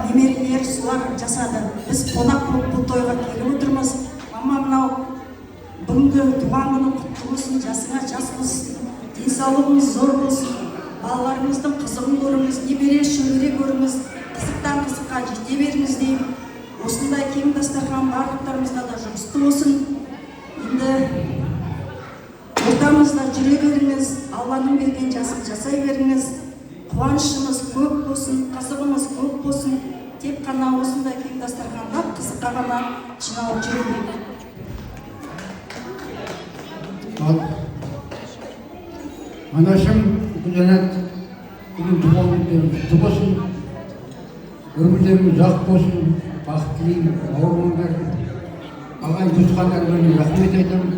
Немерелер солар жасады. Біз қонақ болып бұл тойға келіп отырмыз. Мама, мынау бүгінгі туған күнің құтты болсын, жасыңа жас болсын, денсаулығыңыз зор болсын, балаларыңыздың қызығын көріңіз, немере шөбере көріңіз, қызықтан қызыққа жете беріңіз деймін. Осындай кең дастархан барлықтарымызға да жұғысты болсын. Енді ортамызда жүре беріңіз, Алланың берген жасын жасай беріңіз. Қуанышымыз көп болсын, қызығымыз көп болсын. Тек қана осындай кең дастарханда қызыққа ғана жиналып жүре берейік. Ал анашым Гүлжанат, бүгін туған күндерің құтты болсын, өмірлерің ұзақ болсын, бақыт тілеймін, ауырмаңдар. Ағайын туысқандарыма рахмет айтамын.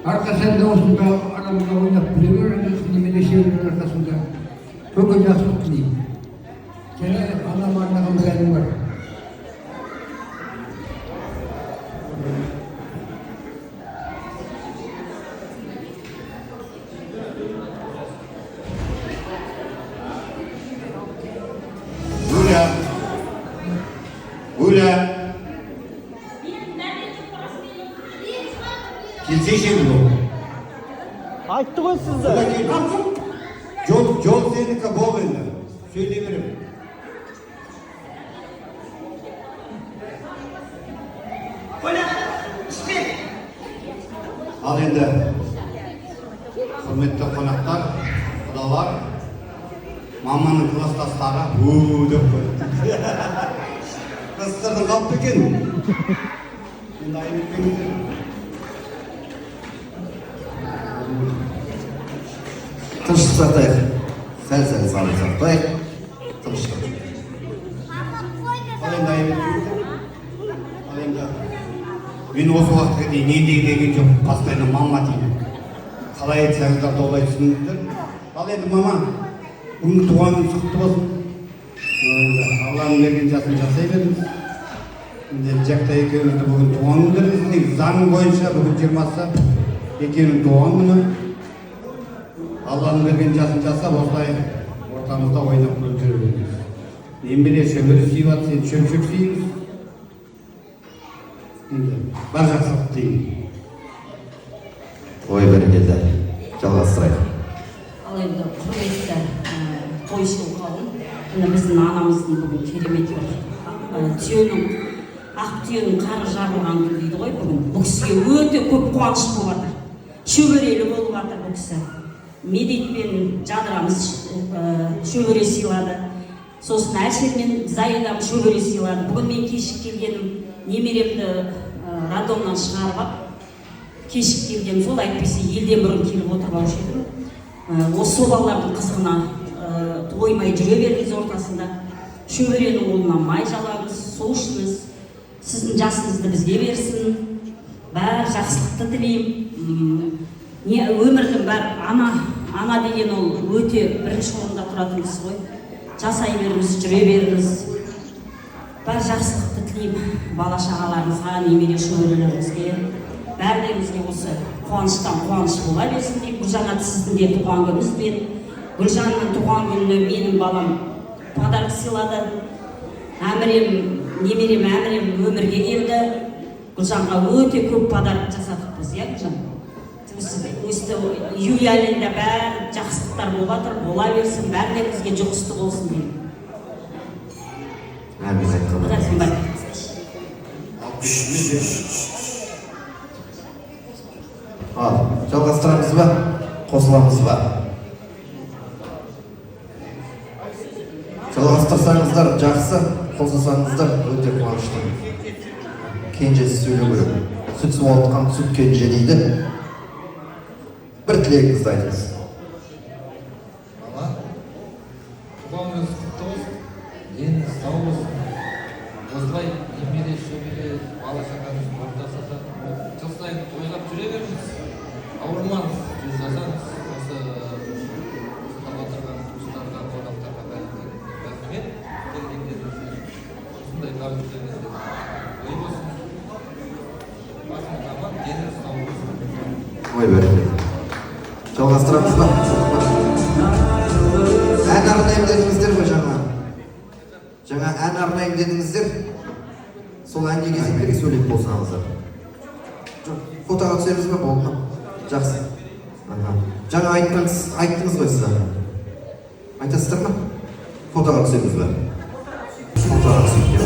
Әрқашан да осында арамызда ойнап күле беріңіз, немере шөберенің арқасында. Көңіл жақсылық тілеймін. Және анама арнаған бір әнім бар. Гуля! Гуля! Келсейші енді ол. Айтты ғой сізді. Одан кейін жол, жол сенікі, бол енді. Сөйлей беремін. Коля, ішпе. Ал енді, құрметті қонақтар, құдалар, маманың класстастары, у деп қойды. Класстардан қалып па екен? Енді айып етпеңіздер. Тыныштық сақтайық, сәл сәл сабыр сақтайық, тыныштық. Ал енді айып етпеңіздер. Ал енді мен осы уақытқа дейін не деген жоқ, постоянно мама дейді. Қалай айтсаңыздар да олай түсініңіздер. Ал енді, мама, бүгінгі туған күніңіз құтты болсын. Енді Алланың берген жасын жасай беріңіз. Енді Жақта екеумізді бүгін туған күндеріңіз, негізі заң бойынша бүгін 20-сы, екеуінің туған күні. Алланың берген жасын жасап, осылай ортамызда ойнап күліп жүре беріңіз. Немере шөбере сүйіп жатса, енді шөпшек сүйіңіз. Енді бар жақсылық тілеймін. Ой, бәрекелді, жалғастырайық. Ал енді, құрметті тойшыл қауым, міне, біздің анамыздың бүгін керемет бір түйенің, ақ түйенің қары жарылған күн дейді ғой бүгін. Бұл кісіге өте көп қуаныш болып жатыр, шөберелі болып жатыр бұл кісі. Медет пен Жадырамыз шөбере сыйлады, сосын Әлішер мен Заидам шөбере сыйлады. Бүгін мен кешігіп келгенім, немеремді роддомнан шығарып алып кешігіп келгенім сол, әйтпесе елден бұрын келіп отырып алушы едім. Осы сол балалардың қызығына тоймай жүре беріңіз ортасында. Шөберенің қолына май жалаңыз, сол ішіңіз, сіздің жасыңызды бізге берсін. Бәрі жақсылықты тілеймін. Не өмірдің бәрі ана, ана деген ол өте бірінші орында тұратын кісі ғой. Жасай беріңіз, жүре беріңіз. Бәрі жақсылықты тілеймін бала шағаларыңызға, немере шөберелеріңізге, бәріңізге осы қуаныштан қуаныш бола берсін деймін. Гүлжанат, сіздің де туған күніңізбен. Гүлжанның туған күніне менің балам подарок сыйлады. Әмірем, немерем Әмірем өмірге келді. Гүлжанға өте көп подарок жасадық біз, иә, Гүлжан? Өсті, июль айында бәрі жақсылықтар болып жатыр, бола берсін, бәріңізге жұғысты болсын деймін. Әмин айтқандай. Құдайым бар. Алып кетіңіздер. Ал жалғастырамыз ба, қосыламыз ба? Жалғастырсаңыздар жақсы, қосылсаңыздар өте қуаныштымын. Кенжесі сөйлеу керек, сүт суалтқан сүт кенже дейді. Бір тілегіңізді айтыңыз. Мама, туған күніңіз құтты болсын, деніңіз сау болсын. Осылай немере шөбере бала шағаңыздың ортасында жыл сайын тойлап жүре беріңіз. Ауырмаңыз, жүз жасаңыз. Осы осында отырған туыстарға, қонақтарға бәріне рахмет келгендеріңізге. Осындай табыс той болсын. Басыңыз аман, деніңіз сау болсын. Ой, бәрекелді. Жалғастырамыз ба? Ән арнаймыз. Ән арнаймын дедіңіздер. Сол әнге кезек берейік, сөйлеп болсаңыздар. Жоқ, фотоға түсеміз ба, болды ма? Жақсы. Аха. Жаңа айттыңыз, айттыңыз ғой сіз ана. Айтасыздар ма? Фотоға түсеміз ба? Фотоға түсейік деп.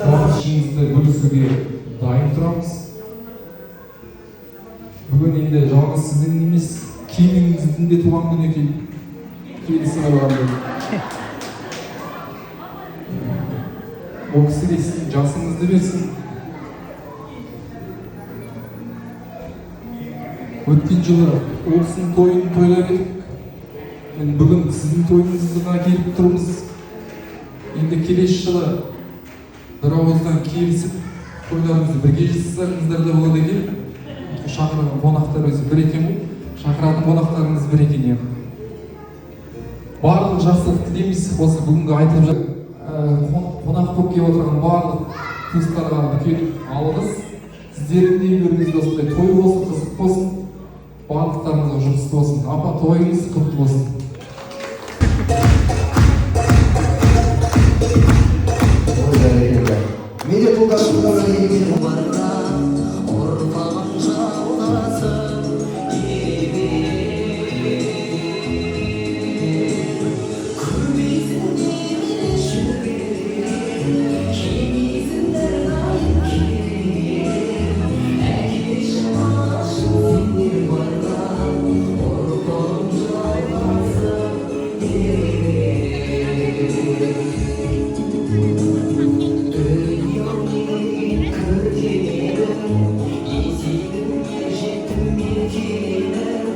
Қуанышыңызды бөлісуге дайын тұрамыз. Бүгін енді жалғыз сіздің емес, келініңіздің де туған күні екен. Келісі қойған. Ол кісі де сіздің жасыңызды берсін. Өткен жылы ол кісінің тойын тойлап едік. Міне, бүгін сіздің тойыңызға келіп тұрмыз. Енді келесі жылы бір ауыздан келісіп тойларыңызды бірге жасасаңыздар да болады екен. Шақырған қонақтар өзі бір екен ғой. Шақыратын қонақтарыңыз бір екен енді. Барлық жақсылық тілейміз. Осы бүгінгі айтылып қонақ болып келіп отырған барлық туыстарға үлкен алғыс. Сіздердің де үйлеріңізде осындай той болсын, қызық болсын, барлықтарыңызға жұғысты болсын. Апа, тойыңыз құтты болсын. Ой, бәрекелді. Медет ұлдарымызға бір Ұрпағым жалғасын. Көбейсін немере шөбере, кеңейсін әрдайым кереге. Әкешім, анашым, сендер барда ұрпағым жалғасын. Дүниенің көркемедім, есейдім, жеттім еркеледім.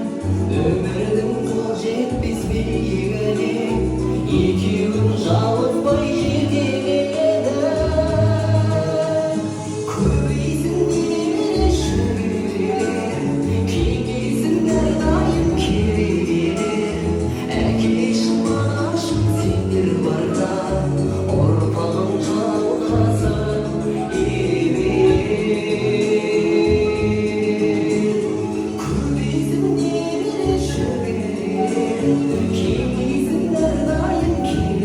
Өмірдің қол жетпес биігіне екеуін жалықпай жетеледім. Көбейсін немере шөберелер, кеңейсін әрдайым керегелер. Әкешім, анашым, сендер барда ұрпағым жалғасын. Көбейсін немере шөберелер, кеңейсін әрдайым.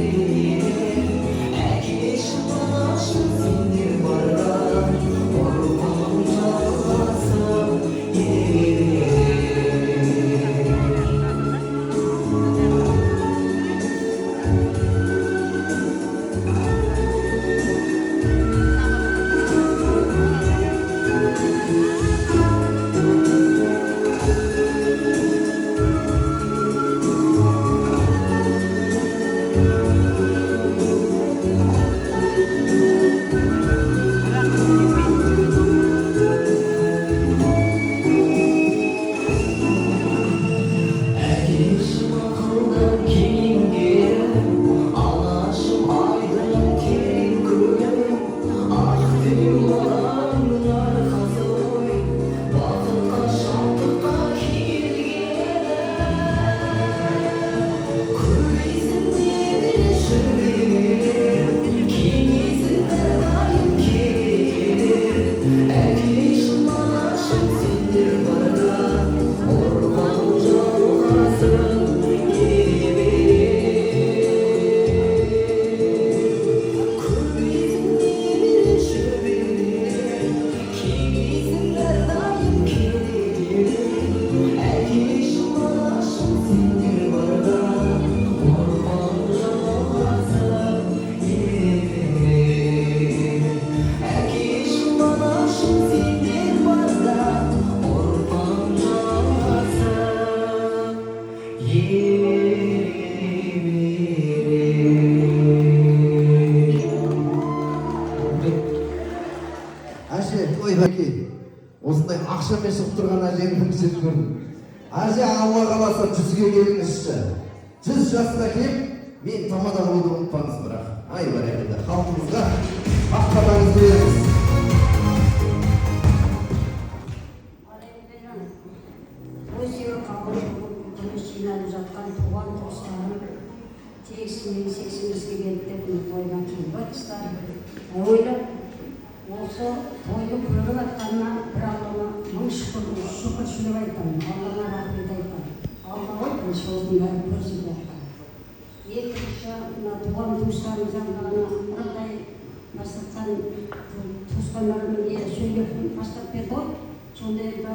Шапанмен шығып тұрған әжені бірінші рет көрдім. Әже, Алла қаласа, 100-ге келіңізші. 100 жасқа келіп, мен тамада болуды ұмытпаңыз бірақ. Ай, бәрекелді. Халқымызға ақ батаңызды беріңіз. Ал енді той сүйер қауым, бүгін жиналып жатқан туған туыстарым тегісімен 85-ке келді деп мына тойға келіп жатырсыздар. Әуелі осы тойды көріп жатқаныма бір Аллама мың шүкір, шүкіршілік айтамын, Аллама рахмет айтамын. Алла ғой бірінші осының бәрін көрсетіп жатқан. Екінші, мына туған туыстарымыздан бағана мынандай бастатқан туысқандарым не сөйлеп бастап берді ғой. Сонда енді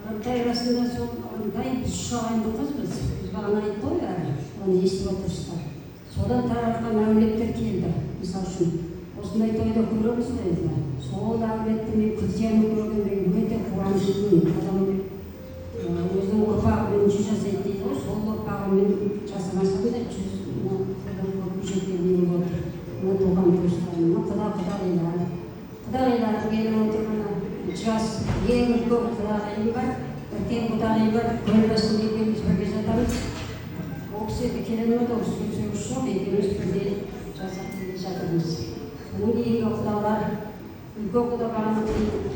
Ырымтай арасында сол Ырымтай, біз үш ағайынды қызбыз. Біз бағана айтты ғой бәрі, оны естіп отырсыздар. Содан таратқан әулеттер келді. Мысалы үшін, осындай тойда көреміз ғой енді. Сол әулетті мен Күлзияны көргенде өте қуаныштымын. Адам өзінің ұрпағымен 100 жасайды дейді ғой, сол ұрпағымен жасамасам да 100, мына содан көп жеткен келіп отыр. Мына туған туыстарым, мына құда құдағилар. Құдағиларым келіп отыр мына. Жас ең үлкен құдағиым бар, үлкен құдағи бар, көлбасында екеуміз бірге жатамыз. Ол кісі енді келе алмады, ол кісіге сөз жоқ, екеуміз бірге жасап келе жатырмыз. Содан кейінгі құдалар, үлкен құда бағана,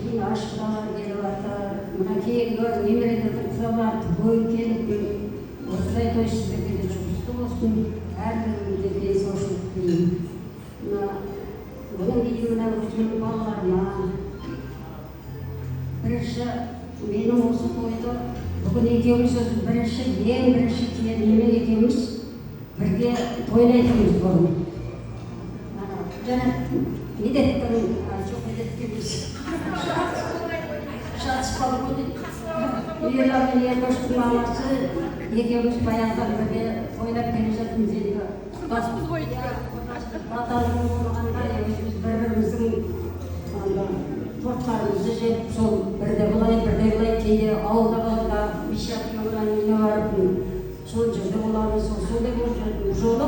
кейін аш құдалар келіп жатыр. Мына кейінгі немерелердің құдалары түгел келіп, осындай той сіздерге де жұғысты болсын, әрбіріңізге денсаушылық тілеймін. Мына одан кейін мына өзімнің балаларыма. Бірінші менің осы тойды бүгін екеуміз өзі бірінші, ең бірінші келінімен екеуміз бірге тойлайтынбыз бұрын. Ана жаңа Медеттің, жоқ, Медетке емес, шатысып қалдық ғой дейді. Ерлан мен Еркоштың мамасы екеуміз баяғыдан бірге тойлап келе жатырмыз енді. Құрдаспыз ғой. Баталы болғанда өзіміз бір біріміздің анда торттарымызды жеп, сол бірде былай, бірде былай, кейде ауылда қалғанда Мишаның үйіне барып, сол жерде боламыз. Сол сондай болып жүретін. Жолы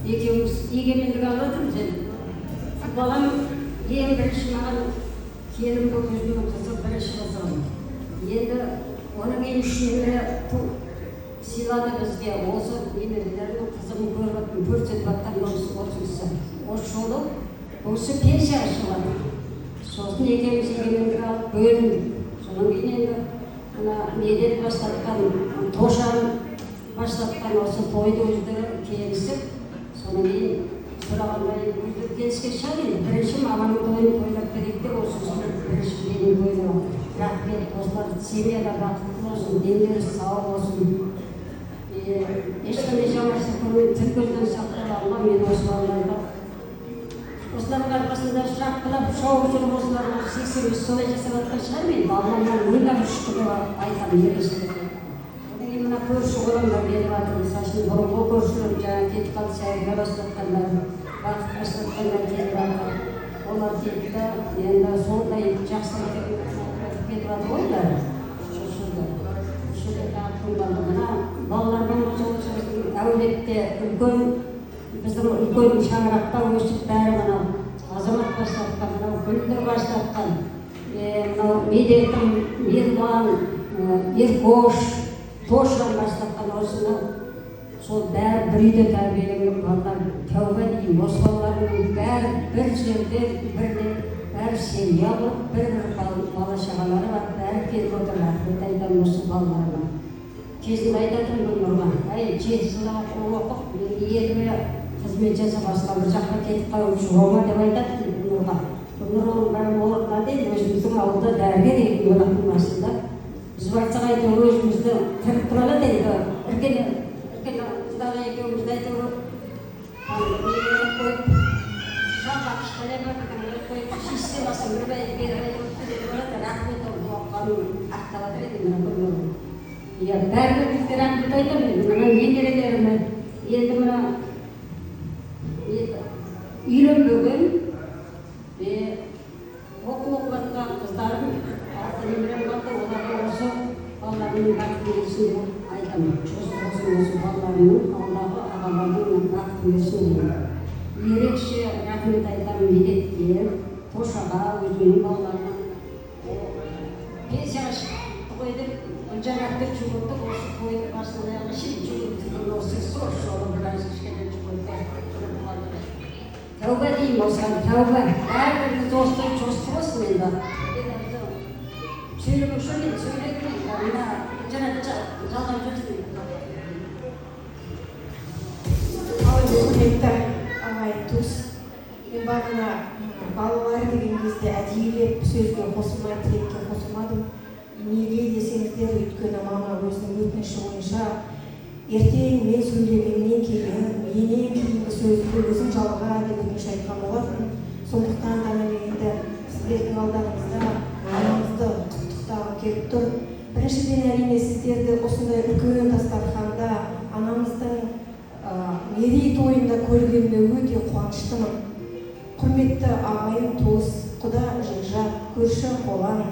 екеуміз егемендік алып жатырмыз енді. Балам ең бірінші маған келін болып, өзімнің қызы, бірінші қызым. Енді одан кейін үш немере сыйлады бізге. Осы немерелерінің қызығын көріп, көрсетіп жатқан осы кісі. Осы жолы бұл кісі пенсияға шығады. Сосын екеуміз егемендік алып бөліндік. Содан кейін енді мына Медет бастатқан, Тошан бастатқан осы тойды өздері келісіп, содан кейін сұрағанда енді өздері келіскен шығар енді. Бірінші маманың тойын тойлап берейік деп осы жылы бірінші менің тойлап. Рахмет, осылар семьяда бақытты болсын, дендері сау болсын. Ешқандай жаманшылық көрмей, тіл көзден сақтап, Алла мен осы балаларды осылардың арқасында шапқылап шауып жүріп, осылар осы 85 солай жасап жатқан шығар. Мен баламнан мыңдап шүкір деп айтамын, ерекше. Одан кейін мына көрші қолаңдар келіп жатыр. Мысалы үшін, бұрынғы көршілер жаңа кетіп қалды, Сәйге бастатқандар, Бақыт бастатқандар келіп жатыр. Олар кетті енді, сондай жақсылық кетіп жатыр ғой бәрі. Осы жерде тағы кім қалды? Мына балалармен осы біздің әулетте үлкен, біздің үлкен шаңырақта өсіп, бәрі мынау Азамат бастатқан, мынау Гүлдір бастатқан, мынау Медетім, Мирлан, Еркош, Тошан бастатқан осыны, сол бәрі бір үйде тәрбиеленген балалар. Тәуба деймін, осы балалардың бәрі бір жерде бірде бәрі семья болып, бір бір бала шағалары бар, бәрі келіп отыр. Рахмет айтамын осы балаларыма. Кезінде айтатын Гүлнұрға: «Әй, 7 жыл оқып, мен еліме қызмет жасап, басқа бір жаққа кетіп қалып жүре ма?» деп айтатын Гүлнұрға. Гүлнұр оның бәрін орындады. Енді өзіміздің ауылда дәрігер екен, одақтың басында. Біз барсақ, әйтеуір өзімізді тіріп тұра алады енді. Іркені іркені құдағи екеумізді әйтеуір неге қойып, шалға кішкене бір қойып, системасын бір бері барады. Рахмет, ол оқығанын ақтап жатыр енді мына Гүлнұр. Иә, бәріңізге рахмет айтамын. Енді мына немерелеріме, енді мына енді үйленбеген, оқу оқып жатқан қыздарым, алты немерем қалды. Оларға осы балаларымның бақытын берсін деп айтамын. Жұғысты болсын осы балаларымның, алдағы ағаларының бақытын берсін деймін. Ерекше рахмет айтамын Медетке, Тошаға, өзімнің балаларыма. Пенсияға шықты ғой деп, Гүлжанатты жүгірдік, осы тойдың басынан аяғына шейін жүгіріп жүрген осы кісі осы жолы біраз кішкене жүгірді. Тәуба деймін осыған, тәуба. Әрбіріміз осы той жосты болсын енді. Енді сөйлемекші мен сөйледім енді. Мына Гүлжанат жалғап жіберсін. Ал енді, құрметті ағайын туыс, мен бағана балалар деген кезде әдейілеп сөзге қосылмай, тілекке қосылмадым. Неге десеңіздер, өйткені мама өзінің өтініші бойынша ертең мен сөйлегеннен кейін, менен кейінгі сөзді өзің жалға деп өтініш айтқан болатын. Сондықтан да міне, енді сіздердің алдарыңызда анамызды құттықтағым келіп тұр. Біріншіден, әрине, сіздерді осындай үлкен дастарханда анамыздың мерейтойында көргеніме өте қуаныштымын. Құрметті ағайын туыс, құда жекжат, көрші қолаң,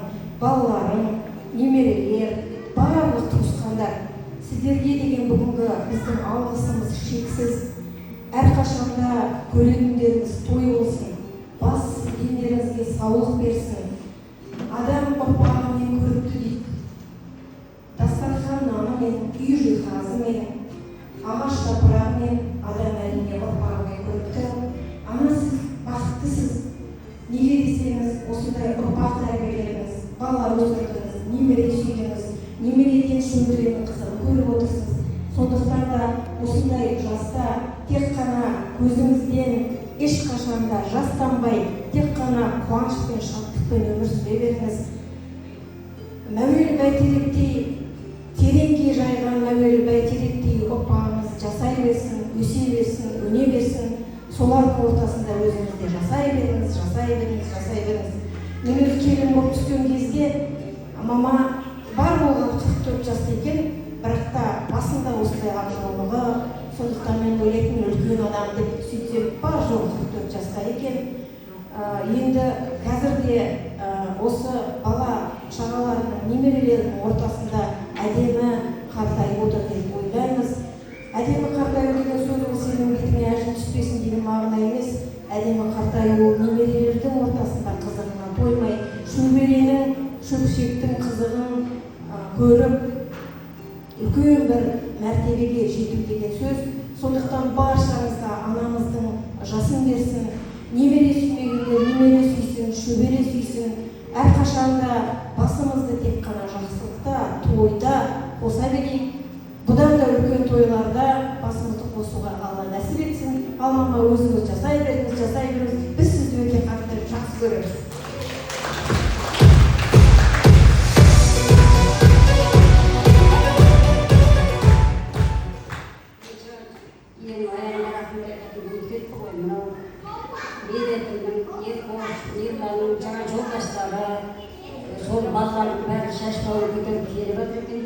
балаларым, немерелер, барлық туысқандар, сіздерге деген бүгінгі біздің алғысымыз шексіз. Әрқашанда көретіндеріңіз той болсын, бас дендеріңізге саулық берсін. Адам ұрпағымен көрікті дейді. Дастархан нанымен, үй жиһазымен, ағаш жапырағымен, адам, әрине, ұрпағымен көрікті. Ана, сіз бақыттысыз. Неге десеңіз, осындай ұрпақ тәрбиеледіңіз, бала өсірдіңіз, немере сүйдіңіз, немереден шөберенің қызығын көріп отырсыз. Сондықтан да осындай жаста тек қана көзіңізден ешқашан да жас тамбай, тек қана қуаныш пен шаттықпен өмір сүре беріңіз. Мәуелі бәйтеректей тереңге жайған, мәуелі бәйтеректей ұрпағыңыз жасай берсін, өсе берсін, өне берсін. Солардың ортасында өзіңіз де жасай беріңіз, жасай беріңіз, жасай беріңіз. Мен өзі келін болып түскен кезде мама бар болғаны 44 жаста екен, бірақ та басында осындай ақ жаулығы, сондықтан мен ойлайтынмын үлкен адам деп. Сөйтсем, бар жоғы 44 жаста екен. Енді қазір де осы бала шағаларының, немерелерінің ортасында әдемі қартайып отыр деп ойлаймыз. Әдемі қартаю деген сөз ол сенің бетіңе әжім түспесін деген мағына емес. Әдемі қартаю ол немерелердің ортасында қызығына тоймай, шөберенің, шөпшектің қызығын көріп, үлкен бір мәртебеге жету деген сөз. Сондықтан баршаңызға анамыздың жасын берсін, немере сүймегендер немере сүйсін, шөбере сүйсін. Әрқашанда басымызды тек қана жақсылықта, тойда қоса берейік. Бұдан да үлкен тойларда басымызды қосуға Алла нәсіп етсін. Ал мама, өзіңіз жасай беріңіз, жасай беріңіз. Біз сізді өте қатты жақсы көреміз. Ең аяғында рахмет айтатын ұмытып кетті ғой. Мынау Медетімнің, Ерқош, Ерланның жаңа жолдастары, сол балалардың бәрі шашбауын көтеріп келіп жатыр екен.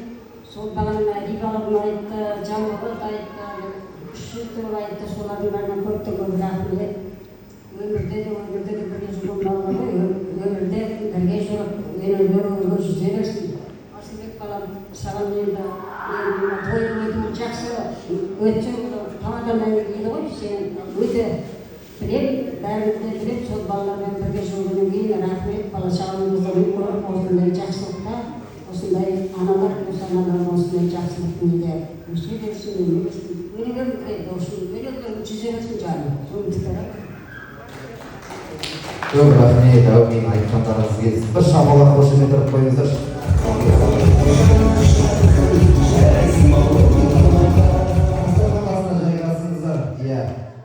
Сол бағана Мәди балам айтты, Жанболат айтты, үш жігіт айтты, солардың бәріне көптен көп рахмет. Өмірде де бірге жүрген балалар ғой, өмірде бірге жүріп, өнерлері өрге жүзе берсін. Асылбек балам, саған енді мына тойың өтуі жақсы өтсе, қаладан дейді ғой, сен өте білемін, бәрін де білемін. Сол балалармен бірге жүргеннен кейін рахмет, бала шағаның қызығын көріп, осындай жақсылықта, осындай аналар, осы аналар осындай жақсылық неде өсе берсін, өне берсін, өнегелі тілейді, осы өнегелі жүзе берсін жаным, соны тілеймін. Көп рахмет, әумин, айтқандарыңыз келсін. Бір шапалақ қошемет ұрып қойыңыздаршы. Қасына жайғасыңыздар. Иә.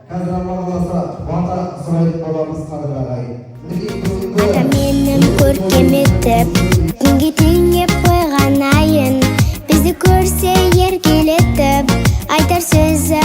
Қазір, Алла қаласа, бата сұрайтын боламыз, қадірлі ағайын. Мінекей, бүгінгі Ата менің көркем етіп, күнге теңеп қойған айын, бізді көрсе еркелетіп, айтар сөзі.